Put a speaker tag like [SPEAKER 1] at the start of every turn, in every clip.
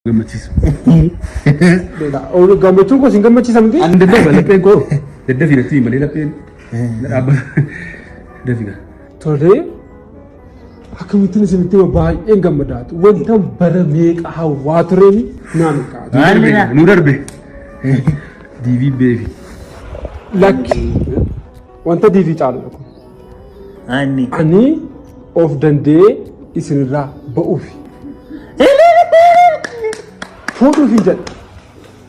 [SPEAKER 1] Gammachiisu.
[SPEAKER 2] Gammachuun koo sin gammachiisa miti?
[SPEAKER 1] Ani daddafa lapheen koo daddafii natti malee lapheen na dhaabbata. Dafi gaa.
[SPEAKER 2] Tolee, akkamittiin isinitti hima baay'een gammadaatu. Wanta bara meeqa hawwaa tureen naan kaa'atu.
[SPEAKER 1] Nu darbe nu darbe. Diivii beefi.
[SPEAKER 2] Lakki wanta diivii caaludha kun.
[SPEAKER 3] Ani.
[SPEAKER 2] Ani of danda'ee isinirraa ba'uufi. Fuudhuuf hin jedhe.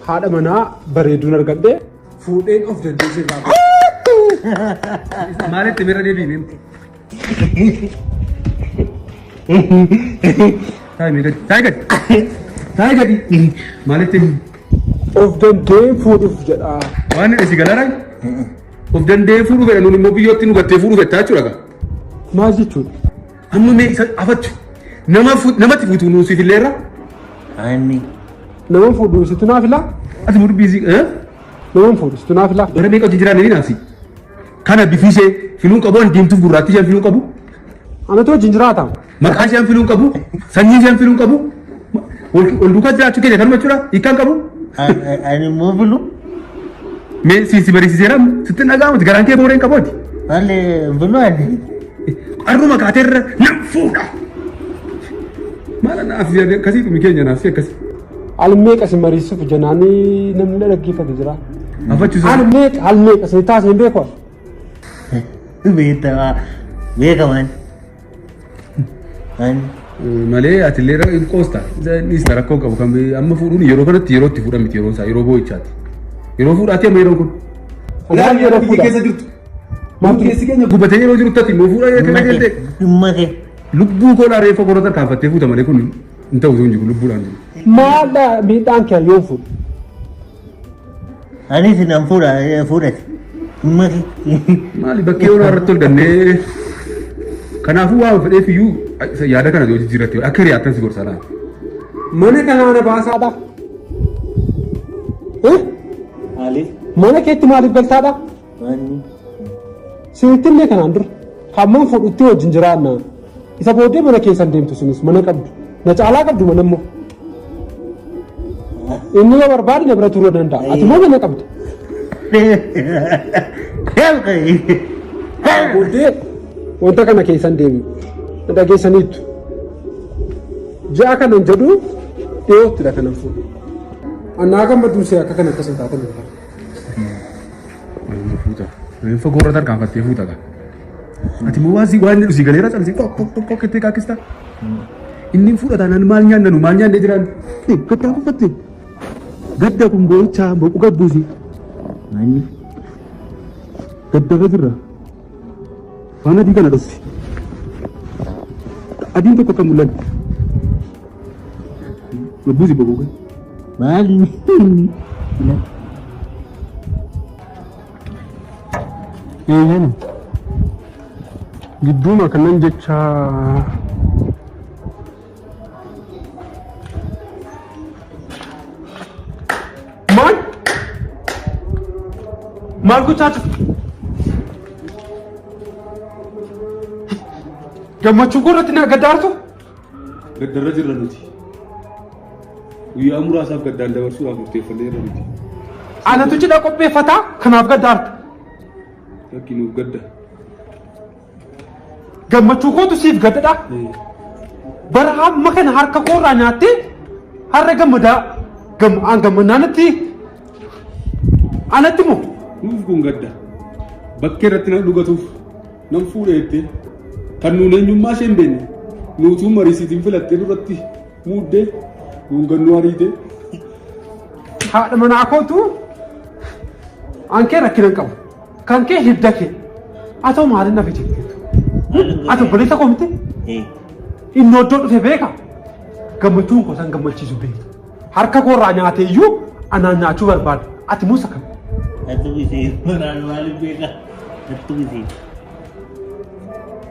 [SPEAKER 2] Haadha manaa bareeduun argadhee fuudheen of danda'ee isinirraa ba'u.
[SPEAKER 1] Maalitti bira deebiin? Taa'i mee gadi. Taa'i gadi. Taa'i gadi. Maalitti?
[SPEAKER 2] Of danda'ee fuudhuuf jedha.
[SPEAKER 1] Waan inni si galaraa? Of danda'ee fuudhuu fedha nuun immoo biyyootti nu gattee fuudhuu fettaa jechuudha gaa.
[SPEAKER 2] Maal jechuudha?
[SPEAKER 1] Amma mee isa afachu. Nama namatti fuutu nuu siif illeerra.
[SPEAKER 3] Ani.
[SPEAKER 2] Nama fuudhu situ naa filaa?
[SPEAKER 1] Ati muduu biizii.
[SPEAKER 2] Nama fuudhu situ naa filaa?
[SPEAKER 1] Bara meeqa hojii jiraanne ni naafsi. Kana bifi ishee filuun qabu an diimtuuf gurraattii isheen filuun qabu.
[SPEAKER 2] Anatu wajjin jiraata.
[SPEAKER 1] Maqaa isheen filuun qabu. Sanyii isheen filuun qabu. Wal duukaa jiraachuu keenya kanuma jechuudha. Hiikkaan qabu.
[SPEAKER 3] Ani immoo filu.
[SPEAKER 1] Mee si si barisiiseera sitti hin dhaga'amuti garaan kee booreen qabooti.
[SPEAKER 3] Maali filu ani.
[SPEAKER 1] Arruma kaateerra nan fuudha. Maala naaf akkasii dhumi keenya naaf si akkasii.
[SPEAKER 2] Al meeqa si mariisuuf jenaanii namni na dhaggeeffate jira.
[SPEAKER 1] Afachiisu.
[SPEAKER 2] Al meeqa al meeqa si taasise hin beeku.
[SPEAKER 3] Beekamaa. Beekamaan. Ani.
[SPEAKER 1] Malee ati illee hin qoosta. Dhiista rakkoo qabu kan amma fuudhuun yeroo kanatti yeroo itti fuudhan miti yeroo isaa yeroo boo'ichaati. Yeroo fuudhaati amma yeroon kun.
[SPEAKER 2] Maal yeroo
[SPEAKER 1] Biyya
[SPEAKER 2] fuudhaa?
[SPEAKER 1] keessa jirtu. Maaltu keessi keenya gubatee yeroo jirutti ati immoo fuudha yoo kana jettee.
[SPEAKER 3] Dhimma kee.
[SPEAKER 1] Lubbuu koo dhaa reeffa korota tarkaanfattee fuuta malee kun hin ta'u hin jiru lubbuudhaan jiru.
[SPEAKER 2] Maal miidhaan kee yoon fuudhu?
[SPEAKER 3] Anis nan fuudha fuudhate. Dhimma kee.
[SPEAKER 1] Maali bakkee onaa irratti ol gannee kanaafuu waa fedheef iyyuu yaada kana yoo jijjiirratte akka hiriyaattan si gorsa laata.
[SPEAKER 2] Mana kanaa na baasaadha.
[SPEAKER 3] Maaliif?
[SPEAKER 2] Mana keetti maaliif galtaadha?
[SPEAKER 3] Manni.
[SPEAKER 2] Sinitti illee kanaan dura hamman fuudhutti wajjin jiraanna. Isa booddee mana keessan deemtu sinis mana qabdu. Na caalaa qabdu mana immoo. Inni yoo barbaade na bira turuu danda'a. Ati immoo mana qabda. Booddee wanta kana keessan deemu. Na dhageessaniittu. Ji'a kanan jedhu dhiyoottidha kanan fuudhu. Annaa gammaduun see akka kana akkas hin taatan hin
[SPEAKER 1] Fuuta. Reeffa gorra tarkaanfattee fuuta gaa. Ati immoo waan si waan inni dhusii galeera callisee qoq qoq qoq qoq jettee kaakkista. Inni fuudha taanaan maal nyaanna nu maal nyaannee jiraan. Gaddaa kufatte. Gadda kun boo'ichaa boqu gabbuusi.
[SPEAKER 3] Manni.
[SPEAKER 1] Gaddarra jirra. Waan adii kana dhossi. Adiin tokko kan mul'anne. Gabbuusi boqu gad.
[SPEAKER 3] Maali?
[SPEAKER 2] Eeyyeen. Gidduuma kanan jecha maal? Maal gochaa jirtu? Gammachuu koo irratti na gaddaartu?
[SPEAKER 1] Gaddarra jirra nuti. Guyyaa muraasaaf gaddaan dabarsuudhaaf murteeffanneerra nuti.
[SPEAKER 2] Anatu cidha qopheeffataa kanaaf gaddaarta.
[SPEAKER 1] Lakki nuuf gadda.
[SPEAKER 2] Gammachuu kootu siif gaddadha. Bara hamma kana harka koorraa nyaattee har'a gammadaa an gammannaa natti anatti moo
[SPEAKER 1] Nuuf kun gadda. Bakkee irratti nan dhugatuuf nan fuudha jettee kan nuun eenyummaa ishee hin beekne nuutuu mariisiitiin filattee duratti muuddee nuun gannuu ariitee.
[SPEAKER 2] Haadha manaa kootu an kee rakkina hin qabu. Kan kee hidda kee. Atoo maalin nafe jetteetu. Ati obboleessa koo miti? Inni oddoo dhufe beeka. Gammachuun koo san gammachiisu beeka. Harka koo irraa nyaatee iyyuu anaan nyaachuu barbaada. Ati immoo isa kam?
[SPEAKER 3] Attu bisee manaan maaliif beeka? Attu bisee.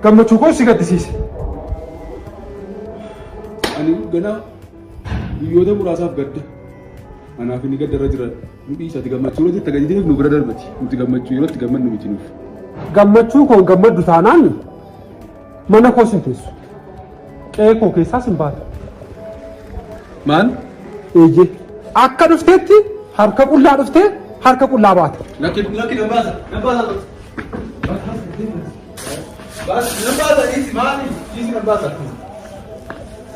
[SPEAKER 2] Gammachuu koo si gaddisiise.
[SPEAKER 1] Ani ganaa guyyoota muraasaaf gadda. Anaaf inni gadda irra jira. Nu dhiisi ati gammachuu irra jirta gadi ta'eef nu bira darbati. Nuti gammachuu yeroo itti gammadnu miti nuuf.
[SPEAKER 2] Gammachuu koo hin gammaddu taanaan mana koos hin teessu. Qe'ee koo keessaas hin baatu.
[SPEAKER 1] Maal?
[SPEAKER 2] Eeyyee. Akka dhufteetti harka qullaa dhuftee harka qullaa baata.
[SPEAKER 1] Lakki lakki nan baasa nan baasa. Baasa nan baasa dhiisi maali dhiisi nan baasa.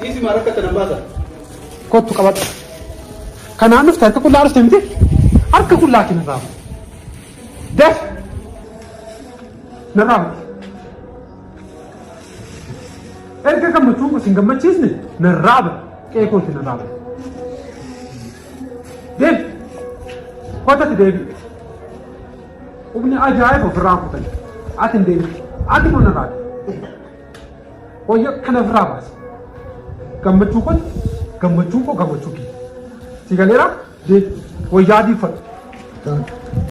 [SPEAKER 1] Dhiisi maal rakkata nan baasa.
[SPEAKER 2] Kottu qabadhu. Kanaan dhufte harka qullaa dhufte miti harka qullaa kee narraa ba'i. Daf narraa ba'i. Erga gammachuun koo sin gammachiisne narraa ba'i. Qe'ee kooti narraa ba'i. Deemi. Kotatti deebi. Humni ajaa'iba ofirraa kutan. Ati hin deebi. Ati kun narraa deemi. Wayya kana ofirraa baasi. Gammachuu kun gammachuun koo gammachuu kee. Si galeera? Deemi. Wayyaa adii uffadhu.